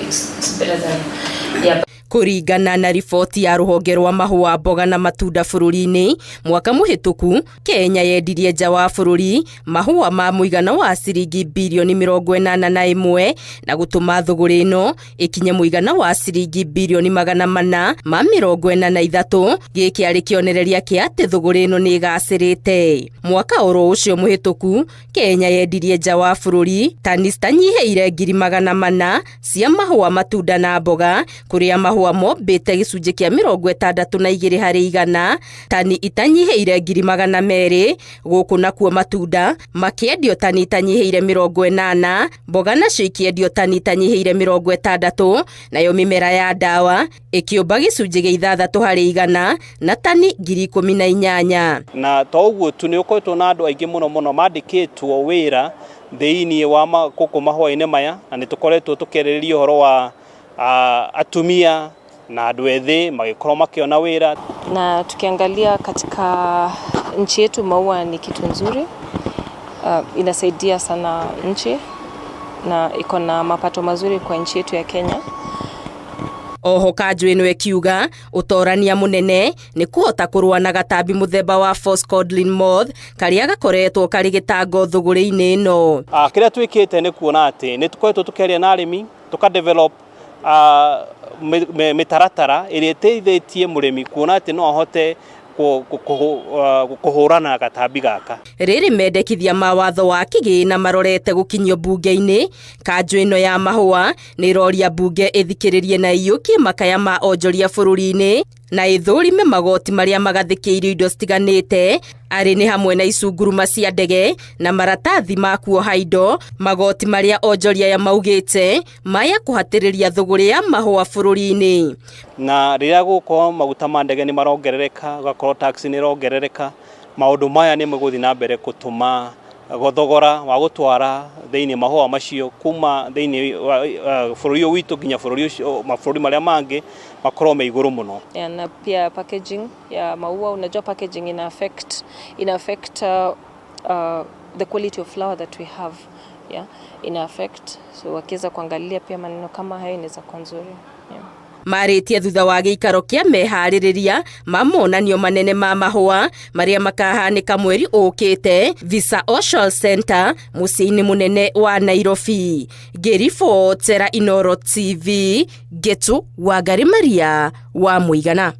It's better than, yeah. Kũringana na riboti ya rũhonge rwa mahũa, mboga na matunda bũrũri-inĩ, mwaka mũhĩtũku Kenya yendirie nja wa bũrũri mahũa ma mũigana wa ciringi birioni 81 na gũtũma thũgũrĩ ĩno ĩkinye mũigana wa ciringi birioni 443. Gĩkĩ arĩ kĩonereria kĩa atĩ thũgũrĩ ĩno nĩ ĩgacĩrĩte. Mwaka oro ũcio mũhĩtũku Kenya yendirie nja wa bũrũri tani citanyihĩire 400,000 cia mahũa, matunda na mboga, kũrĩa mahũa mombĩte gĩcunjĩ kĩa 62%, tani itanyihĩire 200,000. Gũkũ nakuo matunda makĩendio tani itanyihĩire 80, mboga nacio ikĩendio tani itanyihĩire 60, nayo mĩmera ya ndawa ĩkĩũmba gĩcunjĩ gĩa 6% na tani 18,000. Na to ũguo tu, nĩ ũkoretwo na andũ aingĩ mũno mũno mandĩkĩtwo wĩra thĩinĩ wa gũkũ mahũa-inĩ maya, na nĩ tũkoretwo tũkĩarĩrĩria ũhoro wa atumia na andũ ethĩ magĩkorwo makĩona wĩra. Na tukiangalia katika nchi yetu, maua ni kitu nzuri, inasaidia sana nchi na iko na mapato mazuri kwa nchi yetu ya Kenya. Oho kanjũ ĩno ĩkiuga ũtorania mũnene nĩ kũhota kũrũa na gatambi mũthemba wa false codling moth karĩa gakoretwo karĩ gĩtango thũgũrĩ-inĩ ĩno. Kĩrĩa twĩkĩte nĩ kuona atĩ nĩ tũkoretwo tũkĩaria na arĩmi, tũka develop mĩtaratara ĩrĩa ĩteithĩtie mũrĩmi kuona atĩ no ahote kũhũrana na gatambi gaka. Rĩrĩ mendekithia ma watho wa kĩgĩna marorete gũkinyio mbunge-inĩ. Kanjũ ĩno ya mahũa nĩ ĩroria mbunge ĩthikĩrĩrie na ĩiyũkie makaya ma onjoria bũrũri-inĩ na ĩthũrime magoti marĩa magathĩkĩirio indo citiganĩte, arĩ nĩ hamwe na icunguruma cia ndege na maratathi ma kuoha indo, magoti marĩa onjoria aya maugĩte maya kũhatĩrĩria thũgũrĩ ya mahũa bũrũri-inĩ. Na rĩrĩa gũkorwo maguta ma ndege nĩ marongerereka, gũgakorwo tax nĩ ĩrongerereka, maũndũ maya nĩ megũthiĩ na mbere gũtũma thogora wa gũtwara thĩinĩ mahũa macio kuma thĩinĩ wa bũrũri ũyũ witũ nginya bũrũri ũcio, mabũrũri marĩa mangĩ, makorwo me igũrũ mũno. Yeah, na pia packaging ya maua. Unajua packaging ina affect the quality of flower that we have, yeah, ina affect. So wakiweza kuangalia pia maneno kama hayo, inaweza kuwa nzuri, yeah. Marĩtie thutha wa gĩikaro kĩa meharĩrĩria ma monanio manene ma mahũa marĩa makahanĩka mweri ũkĩte Visa Ocean Center mũciĩ-inĩ mũnene wa Nairobi. Ngĩribotera Inoro TV, Ngetu Wangari Maria wa Mũigana.